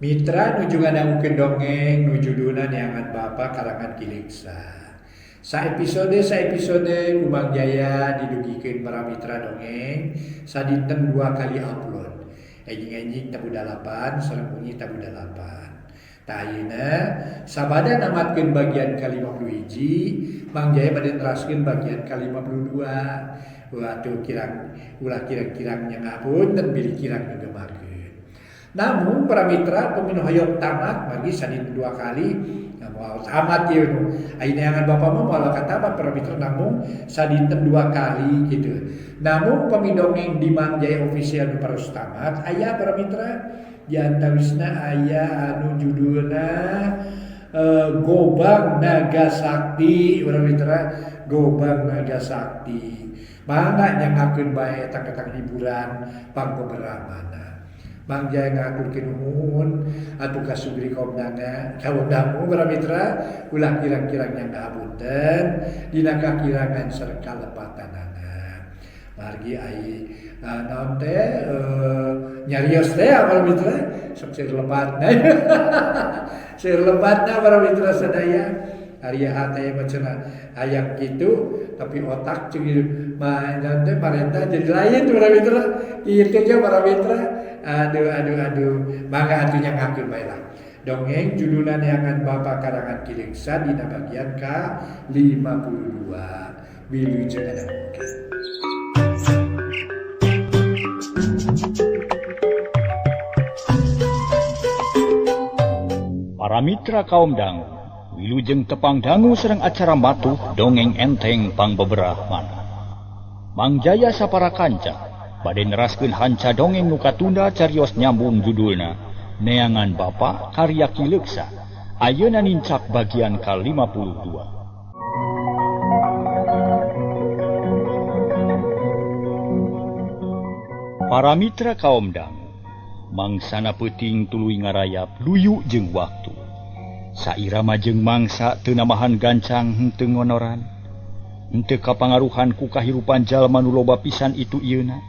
Mitra nuju ngadangukeun dongeng nu judulna Neangan Bapa karangan Ki Leuksa. Saepisode ku Mang Jaya didugikeun para mitra dongeng sadinten 2 kali upload. Enjing-enjing tabuh 8 sareng wengi tabuh 8. Tah ayeuna sabada namatkeun bagian ka-51, Mang Jaya bade neraskeun bagian ka-52. Ulah atuh kirang ulah kirang-kirang nya ngapunten bilih kirang ngagemakeun. Namun para mitra peminu hoyong tamat margi sadinten 2 kali moal tamat ieu nu. Ari neangan bapa mah moal tamat para mitra namun sadinten 2 kali gitu. Namun pami dongeng di Mang Jaya Official nu paros tamat aya para mitra di antawisna aya anu judulna Gobang Naga Sakti para mitra, Gobang Naga Sakti. Mangga nyangakeun bae eta ketang hiburan pangbeberah. Mang Jaya ngaturkeun nuhun atuh ka sugri kaum danga kaum dangu para mitra ulah kirang-kirang yang ngapunten dina kakirangan sareng kalepatanana. Margi ai naon teh nyarios teh para mitra sok seur lepatna. Seur lepatna para mitra sadaya. Ari hate mah cenah hayang kitu tapi otak jeung mah naon teh marenta jadi lain para mitra. Kitu nya para mitra. Aduh aduh aduh mangga atuh nyangakeun bae lah. Dongeng judulna Neangan Bapa karangan Ki Leuksa dina bagian ka-52. Wilujeng ngadangukeun. Para mitra kaum dangu, wilujeng tepang dangu sareng acara matuh dongeng enteng pangbeberah manah. Mang Jaya sapara kanca bade neraskeun hanca dongeng nu katunda carios nyambung judulna Neangan Bapa karya Ki Leuksa. Ayeuna nincak bagian ka-52. Para mitra kaum dangu, mangsana peuting tuluy ngarayap luyu jeung waktu. Sairama jeung mangsa teu namahan gancang henteu ngonoran. Henteu kapangaruhan ku kahirupan jalma nu loba pisan itu ieuna.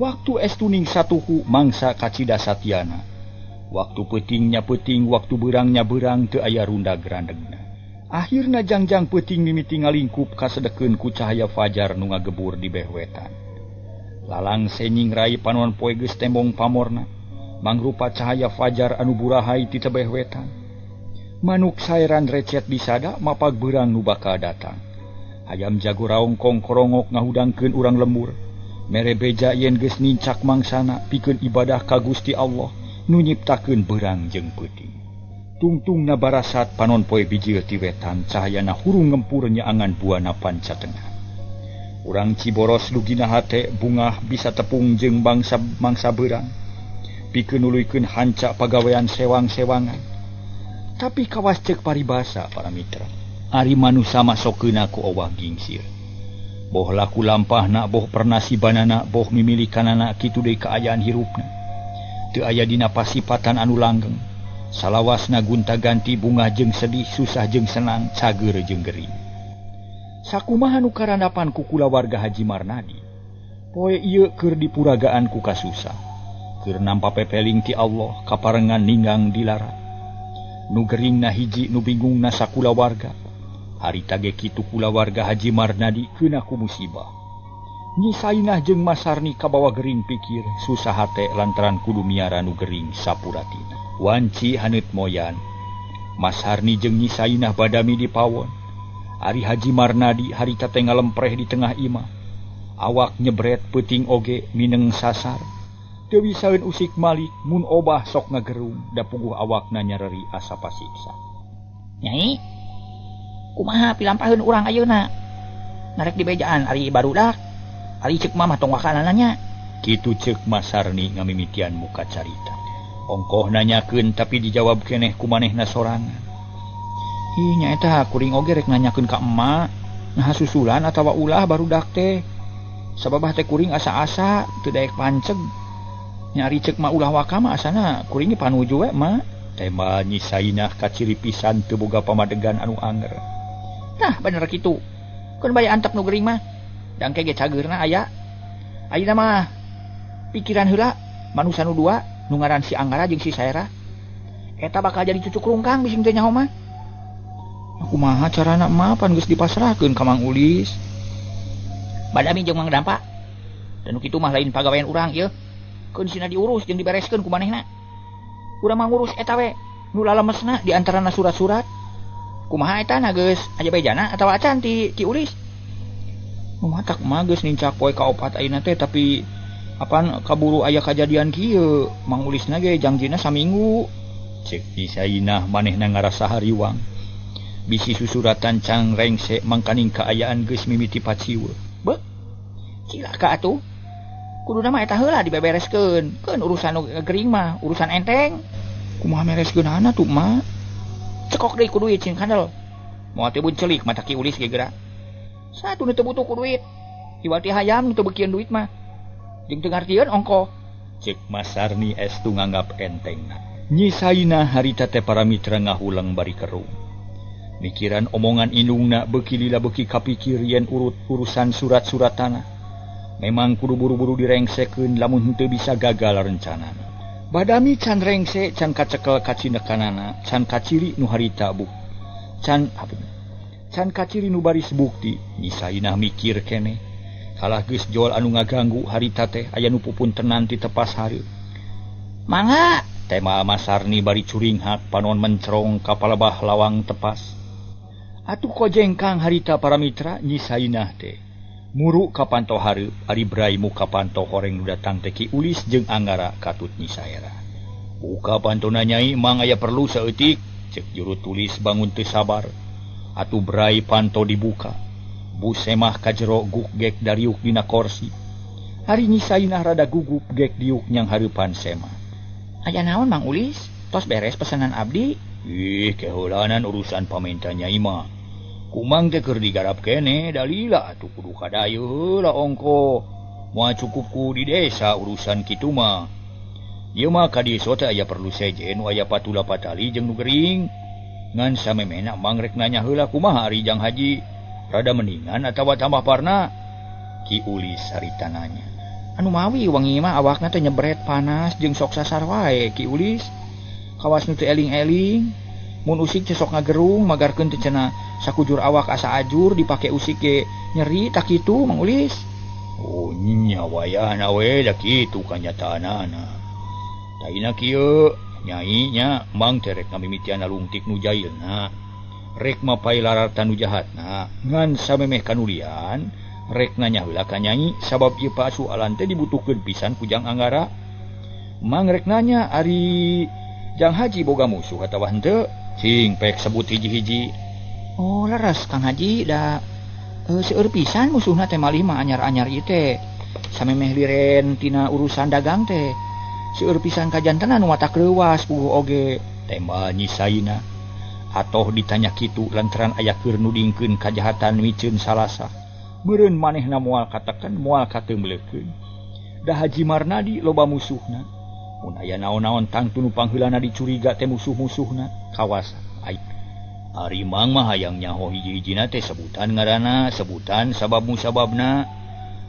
Waktu estuning satuhu mangsa kacida satiana. Waktu peutingnya peuting, waktu beurangnya beurang teu aya rundag randegna. Akhirna jangjang peuting mimiti ngalingkup kasedekeun ku cahaya fajar nu ngagebur di behwetan. Lalang senying rai panon poe geus tembong pamorna, mangrupa cahaya fajar anu burahay ti tebeh wetan. Manuk saeran recet disada mapag beurang nu bakal datang. Hayam jago raongkong korongok ngahudangkeun urang lembur. Mere beja yen geus nincak mangsana pikeun ibadah ka Gusti Allah nu nyiptakeun beurang jeung peuting. Tungtungna barasat panon poe bijil ti wetan cahayana hurung ngempur nyaangan buana panca tengah. Urang Ciboros lugina hate bungah bisa tepung jeung bangsa mangsa beurang. Pikeun nuluykeun hanca pagawean sewang-sewangan. Tapi kawas ceuk paribasa para mitra. Ari manusa masokeuna ku owah gingsir. Boh laku lampahna, boh pernasibanana, boh mimilikanana kitu deui kaayaan hirupna. Teu aya dina pasipatan anu langgeng. Salawasna gonta-ganti bungah jeung sedih, susah jeung senang, cager jeung gering. Sakumaha nu karandapan ku kulawarga Haji Marnadi. Poe ieu keur dipuragaan ku kasusah. Keur nampa pepeling ti Allah kaparengan ninggang dilara. Nu geringna hiji nu bingungna sakulawarga. Harita ge kitu kulawarga Haji Marnadi keuna ku musibah. Nyi Sainah jeung Masarni kabawa gering pikir susah hate lantaran kudu miara nu gering sapuratina. Wanci haneut moyan. Masarni jeung Nyi Sainah badami di pawon. Ari Haji Marnadi harita teh ngalempreh di tengah imah. Awak nyebret peuting oge mineng sasar. Teu bisaeun usik malik mun obah sok ngagerung da puguh awakna nyareri asa pasiksa. Nyai, kumaha pilampaheun urang ayeuna? Narek dibejaan ari barudak. Ari ceuk mamah tong wakanana nya. Kitu ceuk Masarni ngamimitian muka carita. Ongkoh nanyakeun tapi dijawab keneh ku manehna sorangan. Ih nya eta kuring oge rek nanyakeun ka emak. Nah susulan atawa ulah barudak teh. Sababah teh kuring asa-asa teu daek panceg. Nyari ceuk mah ulah waka mah asana kuring ge panuju we mah. Tema Nyi Sainah kaciri pisan teu boga pamadegan anu anger. Tah bener kitu. Keun bae antep nu gering mah. Dangke ge cageurna aya. Ayeuna mah pikiran heula manusa nu dua nu ngaran si Anggara jeung si Saera. Eta bakal jadi cucuk rungkang bising teh nyaho mah. Kumaha carana mah pan geus dipasrahkeun ka Mang Ulis. Badami jeung Mang Dampa. Dan nu kitu mah lain pagawean urang ieu. Keun sina diurus jeung dibereskeun ku manehna. Urang mah ngurus eta we nu lalemesna di antarana surat-surat. Kumaha eta na geus aya bejana atawa acan ti Ki Ulis. Nu matak mah geus nincak poe kaopat ayeuna teh tapi apan kaburu aya kajadian kieu. Mang Ulisna ge jangjina saminggu. Cek Nyi Sainah manehna ngarasa hariwang. Bisi susuratan can rengse mangkaning kaayaan geus mimiti paciweuh. Beuh. Cilaka atuh. Kuduna mah eta heula dibebereskeun. Keun urusan nu gering mah urusan enteng. Kumaha mereskeunana tuh mah? Cekok deui ku duit cing kandel. Moal teu celik mata Ki Ulis ge geura. Satu nu teu butuh ku duit. Iwal ti hayam nu teu beukieun duit mah. Jeung teu ngartieun ongkoh. Cek Masarni estu nganggap entengna. Nyi Sainah harita teh para mitra ngahulang bari kerung. Mikiran omongan indungna beuki lila beuki kapikir yen urut urusan surat-surat tanah. Memang kudu buru-buru direngsekeun lamun henteu bisa gagal rencanana. Badami can rengse can kacekel kacinekanana, can kaciri nu harita bu. Can apa? Can kaciri nu baris bukti. Nyi Sainah mikir keneh. Kalah geus jol anu ngaganggu harita teh aya nu pupuntenan ti tepas hareup. Mangga tema Masarni bari curinghak panon mencerong ka palebah lawang tepas. Atuh kojengkang harita para mitra Nyi Sainah teh. Muru ka panto hareup ari Brai muka panto horeng nu datang teh Ki Ulis jeung Anggara katut Nyi Saerah. Buka pantona nyai mang aya perlu saeutik, cek juru tulis bangun teu sabar. Atuh Brai panto dibuka. Bu Semah ka jero guk gek dariuk dina korsi. Ari Nyi Sainah rada gugup gek diuk nyang hareupan Semah. Aya naon Mang Ulis? Tos beres pesanan abdi? Ih, keheulanan urusan pamenta nyai mah. Kumang teh keur digarap keneh dalila atuh kudu kadayeuh heula ongko. Moal cukup ku di desa urusan kitu mah. Ieu mah ka desa teh aya perlu sejen nu aya patula patali jeung nu gering. Ngan samemehna mang rek nanya heula kumaha ari Jang Haji. Rada mendingan atawa tambah parna? Ki Ulis harita nanya. Anu mawi wangi mah awakna teh nyebret panas jeung sok sasar wae Ki Ulis. Kawas nu teu eling-eling, mun usik teh sok ngagerung magarkeun teh cenah sakujur awak asa ajur dipake usik ge nyeri tak kitu Mang Ulis. Oh nya wayahna we da kitu kanyataanana. Taina kieu nyai nya mang teh rek ngamimitian lungtik nu jailna. Rek mapai laratan nu jahatna ngan samemeh kanulian rek nanya heula ka nyai sabab ieu pasualan teh dibutuhkeun pisan ku Jang Anggara. Mang rek nanya ari Jang Haji boga musuh atawa henteu? Cing pek sebut hiji-hiji. Oh leres Kang Haji da seueur pisan musuhna teh malih mah anyar-anyar ieu teh. Samemeh liren tina urusan dagang teh. Seueur pisan kajantenan nu matak leuwas puguh oge. Tema Nyi Sainah. Atoh ditanya kitu lantaran aya keur nudingkeun kajahatan miceun salasa. Meureun manehna moal katakan moal kateumleukeun. Da Haji Marnadi loba musuhna. Mun aya naon-naon tangtu nu pangheulana dicuriga teh musuh-musuhna kawas. Ari mang mah hayang nyaho hiji-hijina teh sebutan ngaranna, sebutan sabab musababna.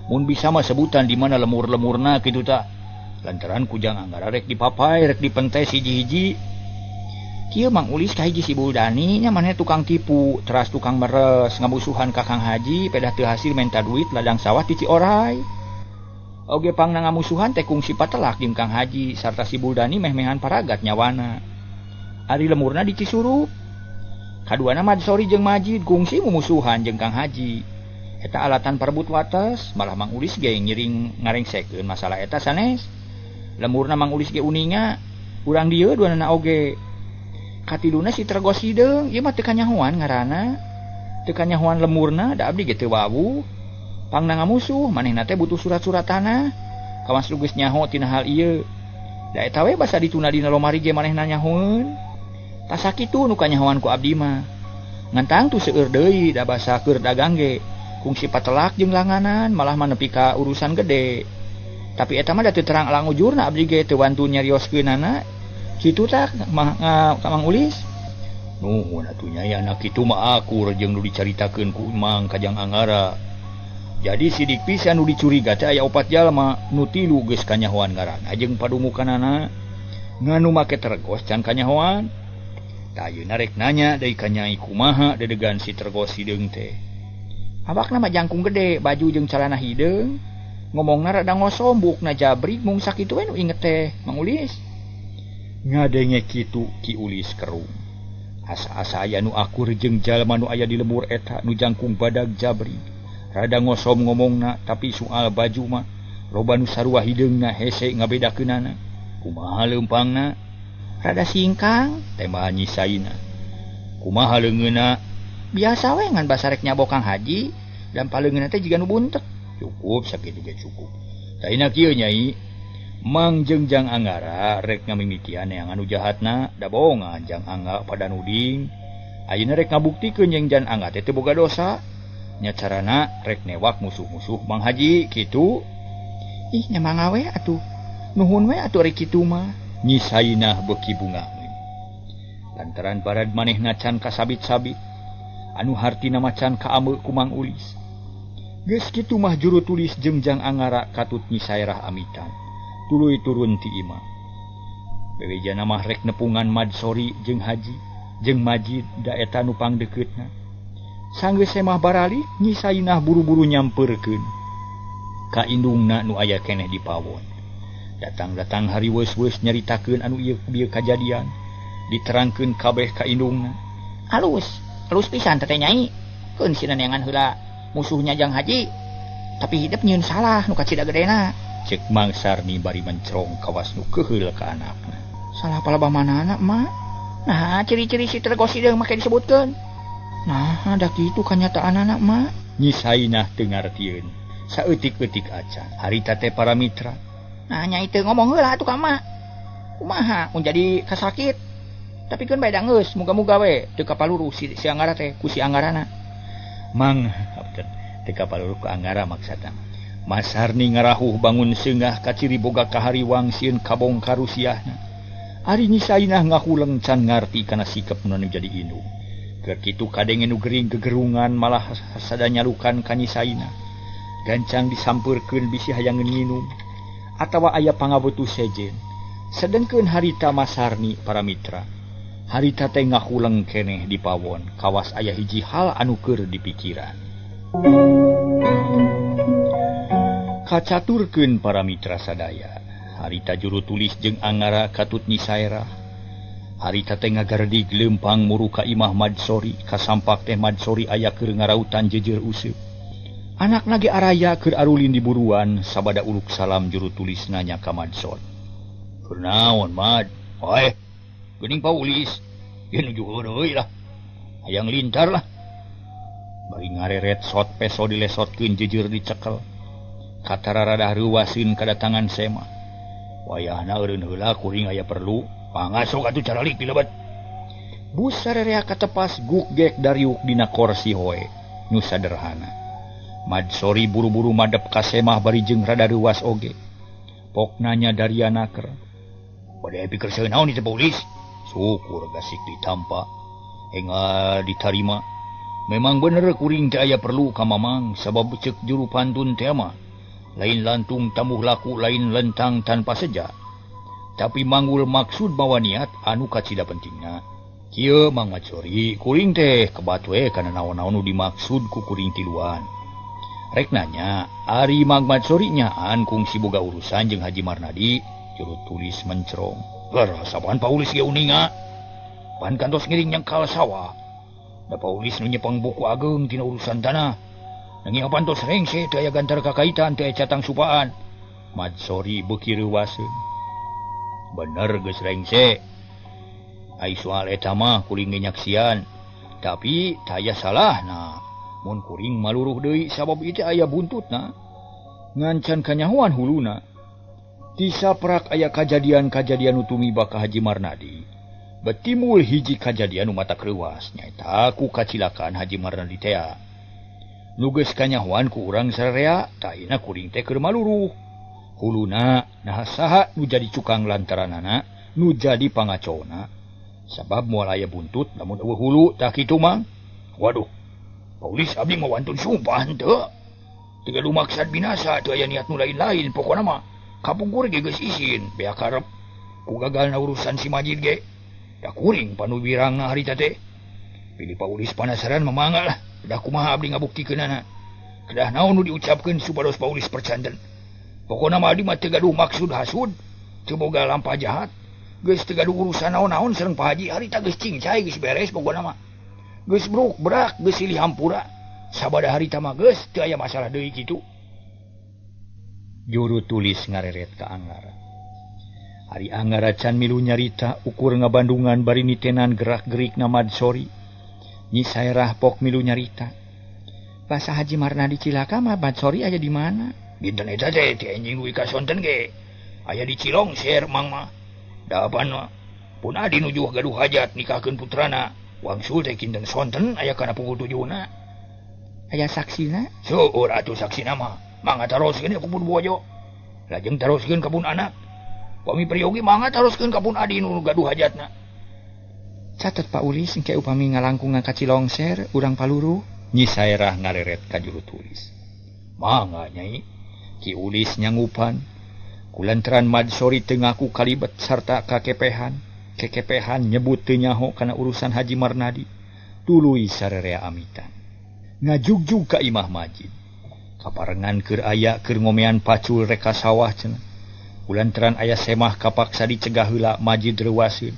Mun bisa mah sebutan di mana lemur-lemurna kitu tah. Lantaran ku Jang Anggara rek dipapai, rek dipentes hiji-hiji. Kieu Mang Ulis ka hiji si Buldani nya maneh tukang tipu, teras tukang meres, ngamusuhan ka Kang Haji, pedah teu hasil menta duit ladang sawah ti Cioray. Oge pangna ngamusuhan teh kungsi patelak jeung Kang Haji sarta si Buldani meh-mehan paragat nyawana. Ari lemurna di Cisurup. Kaduana Madsori jeung Majid kungsi mumusuhan jeung Kang Haji. Eta alatan parebut wates, malah Mang Ulis ge ngiring ngarengsekeun masalah eta sanes. Lemurna Mang Ulis ge uninga, urang dieu duanana oge. Katiluna si Tergos hideung, ieu mah teu kanyahoan ngaranna. Teu kanyahoan lemurna, da abdi ge teu wawuh. Pangna ngamusuh, manehna teh butuh surat-surat tanah. Kawas nu geus nyaho tina hal ieu. Da eta we basa dituna dina lomari ge manehna nyahoeun. Tas sakitu nu kanyahoan ku abdi mah. Ngan tangtu seueur deui da basa keur dagang ge. Kungsi patelak jeung langanan malah mah nepi ka urusan gede. Tapi eta mah da teu terang langujurna abdi ge teu wantu nyarioskeunana. Kitu tah ka Mang Ulis. Nuhun atuh nyai anak kitu mah akur jeung nu dicaritakeun ku Mang ka Jang Anggara. Jadi sidik pisan nu dicuriga teh aya opat jalma, nu tilu geus kanyahoan ngaranna jeung padumukanana. Nganu make tergos can kanyahoan. Tah ayeuna rek nanya deui ka Nyai kumaha dedegan si tergos hideung teh. Awakna mah jangkung gede, baju jeung calana hideung. Ngomongna rada ngosom, buukna jabrik mung sakitu we nu inget teh, Mang Ulis. Ngadenge kitu Ki Ulis kerung. Asa-asa aya nu akur jeung jalma nu aya di lembur eta nu jangkung badag jabrik. Rada ngosom ngomongna tapi soal baju mah loba nu sarua hideungna hese ngabedakeunana. Kumaha leumpangna? Rada singkang, tembah Nyi Saina. Kumaha leungeunna? Biasa we ngan basarek nyabok Kang Haji dan paleungeunna teh jiga nu buntet. Cukup sakitu ge cukup. Taina kieu Nyai, Mang jeung Jang Anggara rek ngamimitian yang anu jahatna da bohongan Jang Angga pada nuding. Ayeuna rek ngabuktikeun jeung Jang Angga teh teu boga dosa. Nya carana rek newak musuh-musuh Mang Haji kitu. Ih nya mangga we atuh. Nuhun we atuh rek kitu mah. Nyi Sainah beuki bungaheun. Lantaran barad manehna can kasabit-sabit anu hartina macan kaameu ku Mang Ulis. Geus kitu mah juru tulis jeung Jang Angara katut Nyi Sairah amitan. Tuluy turun ti imah. Bebejana mah rek nepungan Madsori jeung Haji jeung Majid da eta nu pangdekeutna. Sanggeus semah baralik Nyi Sainah buru-buru nyampeurkeun ka indungna nu aya keneh di pawon. Datang-datang hari weus-weus nyaritakeun anu ieu bieu kajadian, diterangkeun kabeh ka indungna. Alus, alus pisan teh Nyai. Keun sina neangan heula musuhnya Jang Haji. Tapi hidup nyieun salah nu kacida gedena. Cek Mang Sarni bari mencrong kawas nu keheul ka anakna. Salah palebah manana, Mak? Nah, ciri-ciri si tergos hideung make disebutkeun. Nah, da kitu kanyataanana, Mak. Nyi Sainah teu ngartieun. Saeutik-eutik acan. Harita teh para mitra. Nah, Nyai teu ngomong heula atuh ka Mak. Kumaha mun jadi kasakit? Tapi keun bae da geus, muga-muga we teu kapaluruh si Anggara teh ku si Anggarana. Mang, abten teu kapaluruh ku Anggara maksudna. Mas Sarni ngarahuh bangun seungah kaciri boga kahariwang sieun kabongkar rusiahna. Ari Nyi Sainah ngahuleng can ngarti kana sikep nu jadi indung. Keur kitu kadenge nu gering gegerungan malah sada nyalukan ka Nyi Sainah. Gancang disampeurkeun bisi hayangeun nginum atawa aya pangabutuh sejen. Sedengkeun harita Mas Sarni para mitra. Harita teh ngahuleng keneh di pawon kawas aya hiji hal anu keur dipikiran. Kacaturkeun para mitra sadaya. Harita juru tulis jeung Angara katut Nyi Sairah. Harita teh ngagaredig leumpang muru ka imah Madsori, kasampak teh Madsori aya keur ngarautan jejer useup. Anakna ge araya keur arulin di buruan sabada uluk salam juru tulis nanya ka Madsori. Keur naon, Mad? Oe, geuning Paulis. Ieu nuju heureuy lah. Hayang lintar lah. Bari ngareret sot peso dilesotkeun jejer dicekel. Katara rada reuwaseun kadatangan sema. Wayahna eureun heula kuring aya perlu, pangasok atuh caralik di lebet. Bus sarerea katepas guk-gek dariuk dina korsi hoe nu sederhana. Madsori buru-buru madep ka semah bari jeung rada reuwas oge. Pok nanya Dariana ker. Bade pikir naon ieu polis? Syukur gasik ditampa. Engal ditarima. Memang bener kuring teh aya perlu ka Mamang sabab ceuk juru pantun teh mah. Lain lantung tamuh laku, lain lentang tanpa seja. Tapi manggul maksud bawa niat anu kacida pentingna. Kieu Mang Madsori kuring teh kebat we kana naon-naon nu dimaksud ku kuring tiluan. Rek nanya, ari Mang Madsori nyaan kungsi boga urusan jeung Haji Marnadi, juru tulis mencrong. Saban Paulis ge uninga. Pan kantos ngiring nyangkal sawah. Da Paulis nu nyepeng buku ageung tina urusan tanah. Nanging apan tos rengse teu aya gantar kakaitan teu aya catang supaan. Madsori beuki reuwaseun. Bener geus rengse. Ai soal eta mah kuring ge nyaksian. Tapi taya salahna. Mun kuring maluruh deui sabab ieu teh aya buntutna. Ngancan kanyahoan huluna. Tisaprak aya kajadian-kajadian nu tumiba ka Haji Marnadi. Betimul hiji kajadian nu mata kreuwas nyaeta ku kacilakaan Haji Marnadi tea. Nu geus kanyahoan ku urang sararea taina kuring teh keur maluruh. Huluna naha saha nu jadi cukang lantaranana nu jadi pangacona. Sabab moal aya buntut lamun eueuh hulu tah kitu mah. Waduh. Paulis abdi mah wantun sumpah henteu. Teu gaduh maksad binasa teu aya niat nu lain-lain pokona mah kapungkur ge geus isin bea karep. Ku gagalna urusan si Majid ge. Da kuring panu wirangna harita teh. Pilih Paulis panasaran memangga lah. Kedah kumaha abdi ngabuktikeunana. Kedah naon nu diucapkeun supados Paulis percanten. Pokona mah abdi mah teu gaduh maksud hasud, teu boga lampah jahat. Geus teu gaduh urusan naon-naon sareng Pak Haji harita geus cingcai geus beres pokona mah. Geus bruk brak geus silih hampura. Sabada harita mah geus teu aya masalah deui kitu. Juru tulis ngareret ka Anggara. Ari Anggara can milu nyarita ukur ngabandungan bari nitenan gerak-gerikna Madsori. Nyi Saerah pok milu nyarita. Basa Haji Marnadi cilaka mah Madsori aya di mana? Dinten eta teh ti anjing dugi ka sonten ge. Aya di Cilongser mang mah. Dapan mah pun adi nuju gaduh hajat nikahkeun putrana. Wangsul teh kinten sonten aya kana pukul 7-na. Aya saksina? Seueur atuh saksina mah. Mangga taroskeun ka pun bojo. Lajeng taroskeun ka pun anak. Pami priyogi mangga taroskeun ka pun adi nu gaduh hajatna. Catet Pak Ulis engke upami ngalangkungan ka Cilongser urang paluruh. Nyi Saerah ngareret ka juru tulis. Mangga Nyai. Ki Ulis nyangupan. Kulantaran Madsori teu ngaku kalibet sarta kakepehan. Kekepehan nyebut teu nyaho kana urusan Haji Marnadi. Tuluy sarerea amitan. Ngajugjug ka imah Majid. Kaparengan keur aya keur ngomean pacul reka sawah cenah. Kulantaran aya semah kapaksa dicegah heula Majid reuaseun.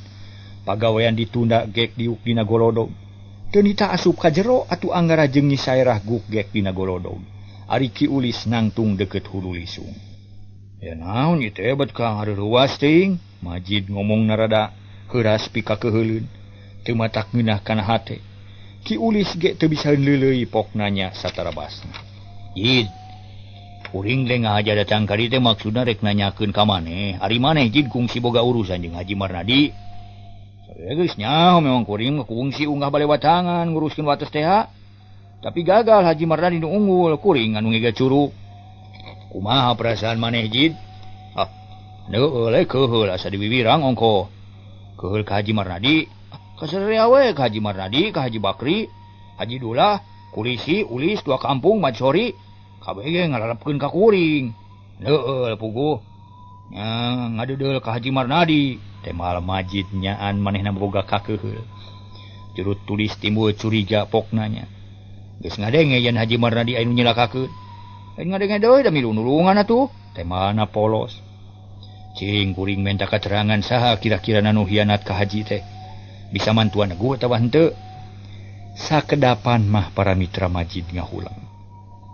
Pagawean ditunda gek diuk dina golodog. Teu nita asup ka jero atuh Anggara jeung Nyi Saerah guk gek dina golodog. Ari Ki Ulis nangtung deukeut hulu lisung. Ya naon ieu teh bet Kang hareuwas teuing. Majid ngomong narada heuras pikakeuheuleun. Teu matak ngeunah kana hate. Ki Ulis ge teu bisa leuleuy pok nanya satarabasna. Jid, kuring teh ngahaja datang ka dieu teh maksudna rek nanyakeun ka maneh. Ari maneh Jid kungsi boga urusan jeung Haji Marnadi. Geus nyaho memang kuring mah kungsi unggah bale watangan nguruskeun wates teh. Tapi gagal Haji Marnadi nu unggul, kuring anu ngega curug. Kumaha perasaan maneh Jid? Ah, heueuh keuheul asa diwiwirang ongko. Keuheul ka Haji Marnadi, kasarerea we ka Haji Marnadi, ka Haji Bakri, Haji Dulah, Kulisi, Ulis, dua kampung, Madsori, kabeh ge ngalarepkeun ka kuring. Heueuh puguh. Nya ngadeudeuh ka Haji Marnadi. Temal Majid nyaan manehna boga kakeuheul. Juru tulis timbul curiga pok nanya. Geus ngadenge yen Haji Marnadi anu nyilakakeun. Lain ngadenge deui da milu nulungan atuh. Temalna polos. Cing kuring menta katerangan saha kira-kira nu hianat ka Haji teh. Bisa mantuan neguh atawa henteu. Sakedapan mah para mitra Majid ngahulang.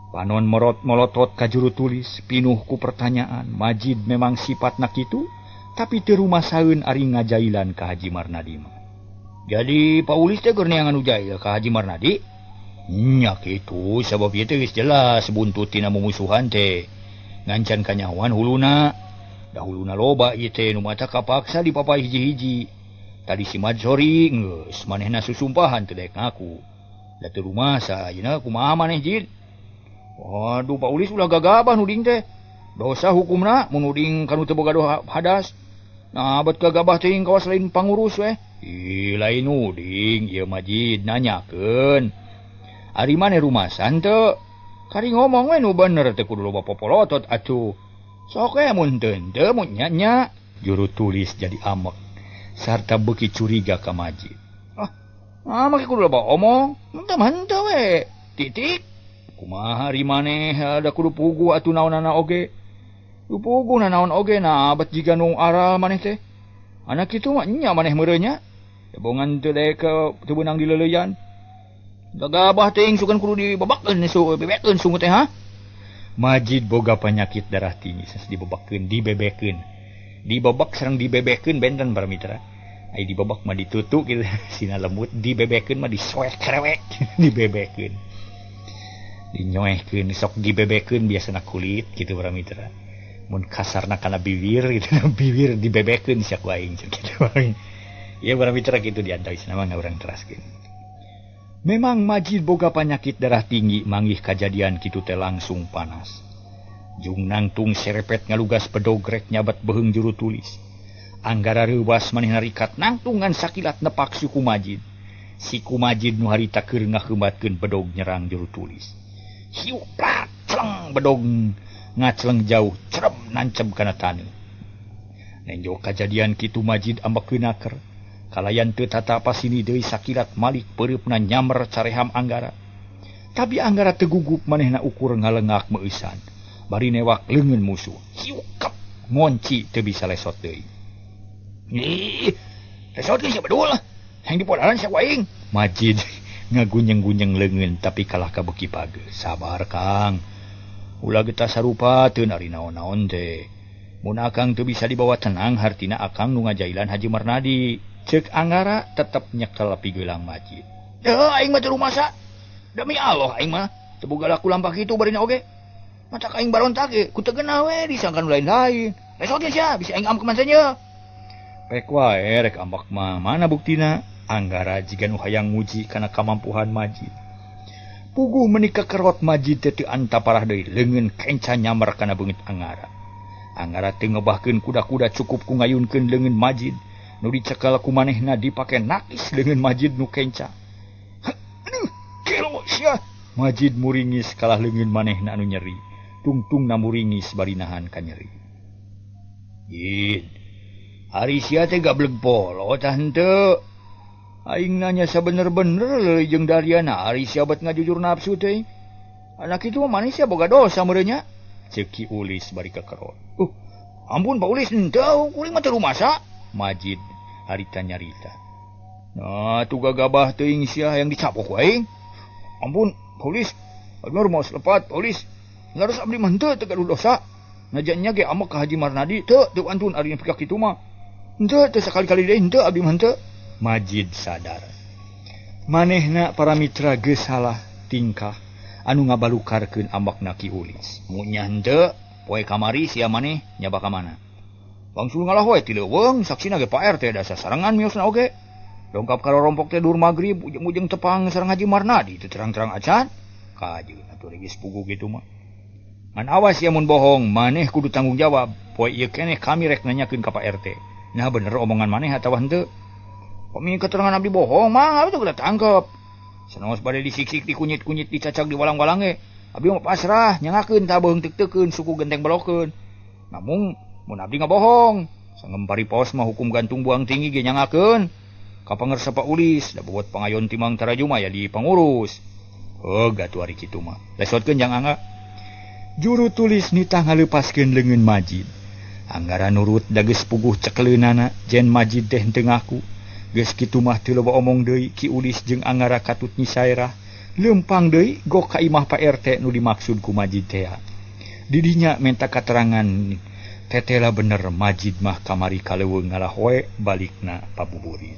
Panon merot molotot ka juru tulis pinuh ku pertanyaan. Majid memang sifatna kitu, tapi teu rumasaeun ari ngajailan ka Haji Marnadi mah. Jadi Pak Ulis teh keur neangan nu jail ka Haji Marnadi? Nya kitu sabab ieu teh geus jelas buntut tina mumusuhan teh. Ngancan kanyahoan huluna. Da huluna loba ieu teh nu mata kapaksa dipapay hiji-hiji. Tadi si Madsori geus manehna susumpahan teu daek ngaku. Da teu rumasa ayeuna kumaha maneh Jid? Waduh Pak Ulis ulah gagabah nuding teh. Dosa hukumna mun nuding kanu teu boga hadas. Nah bet gagabah teuing kawas lain pangurus weh. Ih lain nuding ieu Majid nanyakeun. Ari maneh rumasan teu? Kari ngomong we nu bener teh kudu loba popolotot atuh. Sok we mun teu henteu mun nya-nya. Juru tulis jadi amek sarta beuki curiga ka Majid. Ah, make kudu loba omong. Henteu mah henteu we. Titik. Kumaha ari maneh da kudu puguh atuh naonana oge. Du puguh nanaon oge nah bet jiga nu aral maneh teh. Anak kitu mah nya maneh meureun nya. Debongan teu daek teu beunang dileuleyan. Gagabah teuing sugan kudu dibebakeun bebekeun sungut teh ha. Majid boga penyakit darah tinggi sas dibebakeun dibebekeun. Dibebek sareng dibebekeun benten para mitra. Ai dibebek mah ditutuk kitu sina lembut, dibebekeun mah disoek kerewek dibebekeun. Dinyoehkeun sok dibebekeun biasana kulit kitu para mitra. Mun kasarna kana bibir gitu bibir dibebekeun sia ku aing kitu. Ieu para mitra kitu diantawisna mah urang teraskeun. Memang Majid boga penyakit darah tinggi manggih kajadian kitu teh langsung panas. Jung nangtung serepet ngalugas pedogrek nyabat beheung juru tulis. Anggara reuwas manehna rikat nangtungan sakilat nepak suku Majid. Siku Majid nu harita keur ngaheumatkeun bedog nyerang juru tulis. Hiuk plat celeng bedog ngacleng jauh cerem nancep kana taneuh. Nenjo kajadian kitu Majid ambek naker. Kalayan teu tata pasini deui sakilat malik peureupna nyamber careham Anggara. Tapi Anggara teu gugup manehna ukur ngalengak meueusan. Bari newak leungeun musuh. Hiukep ngonci teu bisa lesot deui. Ih, lesot geus bedul. Hayang dipodaran sia ku aing. Majid ngagunyeng-gunyeng leungeun tapi kalah ka beuki page. Sabar Kang. Ulah getas sarupa teu ari naon-naon teh. Mun akang teu bisa dibawa tenang hartina akang nu ngajailan Haji Marnadi. Ceuk Anggara tetep nyekel pigelang Majid. Deuh aing mah teu rumasa. Demi Allah aing mah teu boga laku lampah kitu barina oge. Matak aing barontak ge ku teu geunah we disangka nu lain-lain. Lesot ge sia bisa aing ambek mancannya. Pek wae rek ambek mah mana buktina? Anggara jiga nu hayang nguji kana kamampuhan Majid. Puguh meuni kakerot Majid teh teu antaparah deui leungeun kenca nyamber kana beungeut Anggara. Anggara teu ngebahkeun kuda-kuda cukup ku ngayunkeun leungeun Majid. Nu dicekel ku manehna dipake nakis leungeun Majid nu kenca. Aduh, gelo sia. Majid muringis kalah leungeun manehna anu nyeri. Tungtungna muringis bari nahan ka nyeri. Jid, ari sia teh gableg polo tah henteu. Aing nanya sabener-bener leuy jeung Dariana ari sia bet ngajujur nafsu teh. Anak itu mah maneh sia boga dosa meureun nya. Ceuk Ki Ulis bari kekerot. Ampun Pak Ulis henteu kuring mah teu rumasa. Majid harita nyarita. Nah, tu gagabah teuing sia yang dicapok ku aing. Ampun, Pak Ulis. Abdi mah rumaos lepat, Pak Ulis. Laras abdi mah henteu teu gaduh dosa. Najannya ge ambek ka Haji Marnadi teu teu antun ari nepi ka kitu mah. Henteu teu sakali-kali deui henteu abdi mah henteu. Majid sadar. Manehna para mitra geus salah tingkah anu ngabalukarkeun ambekna Ki Ulis. Munya henteu poe kamari sia maneh nyaba ka mana? Wangsul ngalah we ti leuweung saksina ge Pak RT da sasarengan miosna oge. Dongkap ka rorompok teh dur magrib ujung-ujung tepang sareng Haji Marnadi teu terang-terang acan. Kajeun atuh geus puguh kitu mah. Ngan awas ya mun bohong maneh kudu tanggung jawab. Poe ieu keneh kami rek nanyakeun ka Pak RT. Nah bener omongan maneh atawa henteu? Pami keterangan abdi bohong mah abdi teu tangkep. Sanaos bade disiksik dikunyit-kunyit dicacag diwalang-walang ge. Abdi mah pasrah nyangakeun tah beuheung teuk-teukeun suku genteng belokeun. Namun mun abdi ngabohong, sangempari pos mah hukum gantung buang tinggi ge nyangakeun. Ka pangersa Pak Ulis da bobot pangayon timang taraju mah ya di pangurus. Heuh gatuh ari kitu mah. Lesotkeun jang Angga. Juru tulis nitah ngaleupaskeun leungeun Majid. Anggara nurut da geus puguh cekeleunana jen Majid teh henteu ngaku. Geus kitu mah teu loba omong deui Ki Ulis jeung Anggara katut Nyi Saerah. Leumpang deui gok ka imah Pak RT nu dimaksud ku Majid tea. Didinya menta katerangan tetela bener Majid mah kamari ka leuweung ngalahoe balikna pabuburit.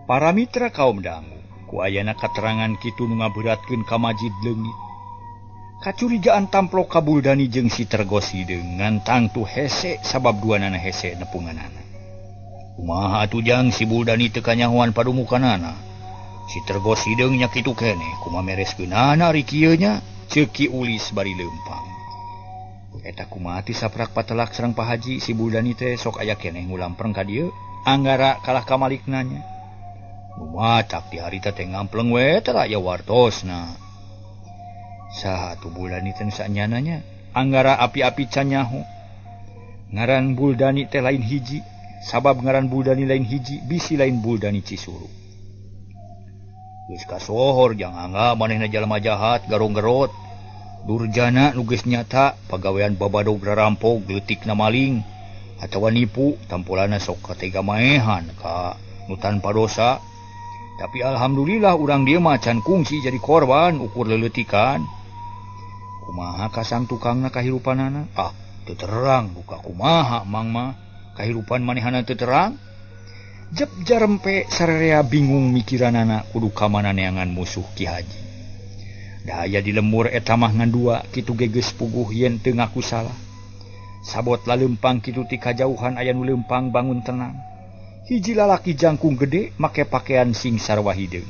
Para mitra kaum dangu, ku ayana katerangan kitu nu ngaberatkeun ka Majid leungit. Kacurigaan tamplok ka Buldani jeung si Tergos hideung ngan tangtu hese sabab duanana hese nepunganana. Kumaha atuh jang si Buldani teu kanyahoan padumukanana. Si Tergos hideung nya kitu keneh kumaha mereskeunana ari kieu nya ceuk Ki Ulis bari leumpang. Eta kumaha ti saprak patelak sareng Pak Haji si Buldani teh sok aya keneh ngulampreng ka dieu. Anggara kalah ka malikna nya. Matak di harita teh ngampleng we teh aya wartosna. Saha atuh Buldani teh saenyana nya? Anggara api-api can nyaho. Ngaran Buldani teh lain hiji, sabab ngaran Buldani lain hiji bisi lain Buldani Cisuru. Geus kasohor jang Angga manehna jalma jahat garong-garot. Durjana nu geus nyata pagawean babadog rarampog leutikna maling atawa nipu tampolana sok katega maehan ka nu tanpa dosa. Tapi alhamdulillah urang dieu mah can kungsi jadi korban ukur leleutikan. Kumaha kasang tukangna kahirupanana? Ah, teu terang buka kumaha mang mah. Kahirupan manehana teu terang. Jep jarempe sararea bingung mikiranana kudu ka mana neangan musuh Ki Haji. Da aya di lemur eta mah ngan dua kitu ge geus puguh yen teu ngaku salah. Sabot laleumpang kitu ti kajauhan aya nu leumpang bangun tenang. Hiji lalaki jangkung gede make pakaian sing sarwa hideung.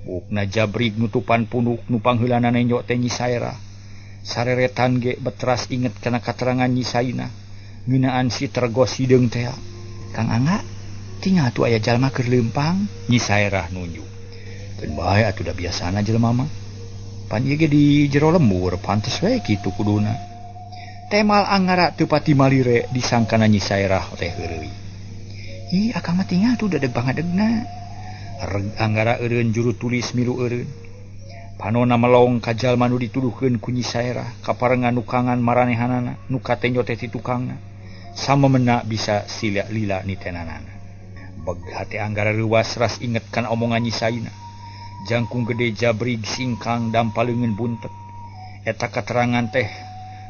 Buukna jabrig nutupan punuk nu pangheulana nenjo teh Nyi Saerah. Sareretan ge betras inget kana katerangan Nyi Saina ngeunaan si Tergos hideung teh. Kang Angga, tinggal atuh aya jalma keur leumpang. Nyi Saerah nunjuk. Keun bae atuh da biasana jelema mah. Pan ieu ge di jero lembur pantes we kitu kuduna. Temal Anggara teu pati malire disangkana Nyi Sairah teh heureuy. Ih akang mah tinggal tuh dedeg pangadegna. Reg Anggara eureun juru tulis milu eureun. Panona melong ka jalma nu dituduhkeun ku Nyi Sairah kaparengan nukangan maranehanana nu katenjo teh ti tukangna. Samemena bisa sila lila nitenanana. Beg hate Anggara reuwas ras inget kana omongan Nyi Saina. Jangkung gede jabrig singkang dampaleungeun buntet. Eta katerangan teh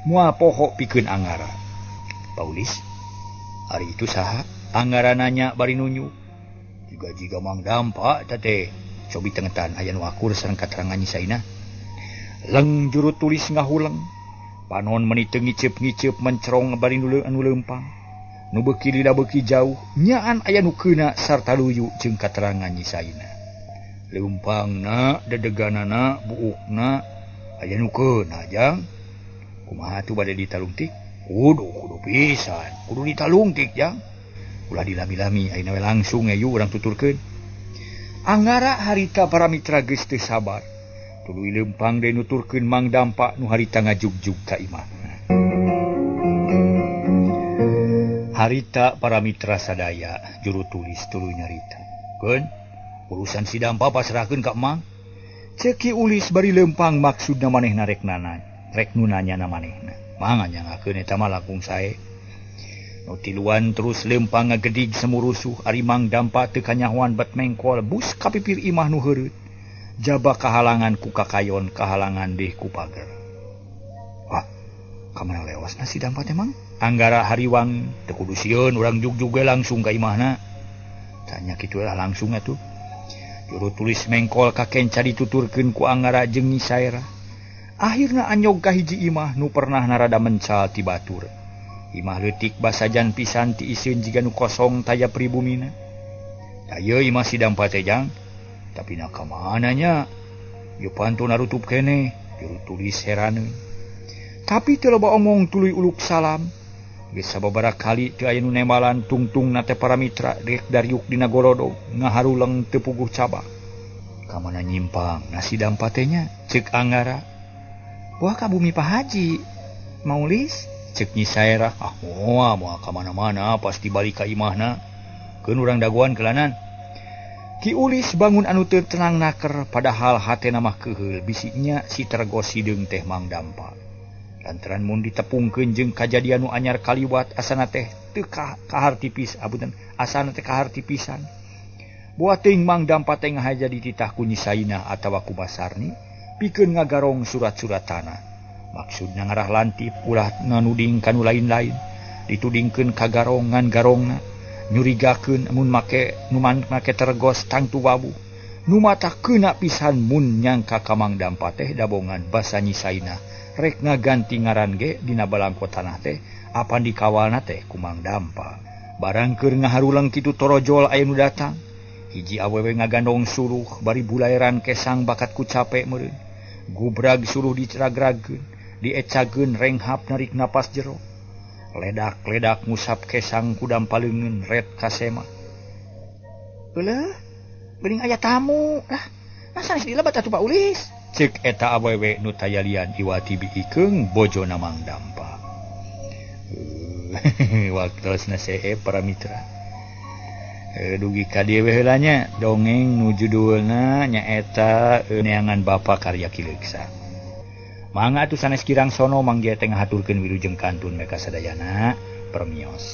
moal poho pikeun Anggara. Paulis, ari itu saha? Anggara nanya bari nunjuk. Jiga-jiga Mang Dampa eta teh. Cobi tengetan aya nu akur sareng katerangan Nyi Saina. Leng juru tulis ngahuleng. Panon meni teu ngiceup-ngiceup mencerong bari anu leumpang. Nu beuki lila beuki jauh nyaan aya nu keuna sarta luyu jeung katerangan Nyi Saina. Leumpangna, dedeganana, buukna aya nu keuna jang. Kumaha atuh bade ditalungtik? Kudu kudu pisan, kudu ditalungtik jang. Ulah dilami-lami ayeuna we langsung yu urang tuturkeun. Anggara harita para mitra geus teu sabar. Tuluy leumpang deui nuturkeun Mang Dampa nu harita ngajugjug ka imahna. Harita para mitra sadaya juru tulis tuluy nyarita. Keun urusan si Dampa pasrahkeun ka Mang. Ceuk Ki Ulis bari leumpang maksudna manehna rek nanya, rek nu nanyana manehna. Mangga nyangakeun eta mah langkung sae. Nu tiluan terus leumpang ngagedig semurusuh ari Mang Dampa teu kanyahoan bet mengkol bus ka pipir imah nu heureut. Jaba kahalangan ku kakayon kahalangan deh ku pager. Wah, ka mana lewasna si Dampa teh Mang? Anggara hariwang teu kudu sieun urang jugjug ge langsung ka imahna. Tanya kitu lah langsung atuh. Juru tulis mengkol ka kenca dituturkeun ku Anggara jeung Nyi Sairah. Akhirna anyog ka hiji imah nu pernah narada mencal ti batur. Imah leutik basajan pisan ti iseun jiga nu kosong taya pribumina. Tah ieu imah si Dampa teh jang. Tapi na ka mana nya? Ieu panto narutup keneh, juru tulis heraneun. Tapi teu loba omong tuluy uluk salam. Geus sababaraha kali teu aya nu nembalan tungtungna teh para mitra rek dariuk dina gorodog ngaharuleng teu puguh cabak. Ka mana nyimpang na si Dampa teh nya? Ceuk Anggara. Wah ka bumi Pak Haji. Maulis? Ceuk Nyi Sairah. Ah moal moal ka mana-mana pasti balik ka imahna. Keun urang dagoan kelanan. Ki Ulis bangun anu teu tenang naker padahal hatena mah keuheul bisinya si tergos hideung teh Mang Dampa. Lantaran mun ditepungkeun jeung kajadian nu anyar kaliwat asana teh teu kahar tipis apunten asana teh kahar tipisan. Boa teuing Mang Dampa teh ngahaja dititah ku Nyi Saina atawa ku Basarni pikeun ngagarong surat-surat tanah. Maksudna ngarah lantip ulah nganuding ka nu lain-lain ditudingkeun ka garongan garongna. Nyurigakeun mun make nu make tergos tangtu wabu nu mata keuna pisan mun nyangka ka Mang Dampa teh dabongan basa Nyi Saina rek ngaganti ngaran ge dina balangko tanah teh apan dikawalna teh ku Mang Dampa. Barang keur ngaharuleng kitu torojol aya nu datang. Hiji awewe ngagandong suluh bari bulaeran kesang bakat ku capek meureun. Gubrag suluh diceragragkeun diecageun renghap narik napas jero. Ledak-ledak ngusap kesang ku dampaleungeun ret kasema. Euleuh, geuning aya tamu. Lah, masa geus dilebat atuh Pak Ulis? Ceuk eta awewe nu tayalian iwati biikeung bojona Mang Dampa. Waktosna seep para mitra. Dugi ka dieu we heula nya dongeng nu judulna nyaeta Neangan Bapa karya Ki Leuksa. Mangga atuh sanes kirang sono manggia teh ngahaturkeun wilujeng kantun meka sadayana permios.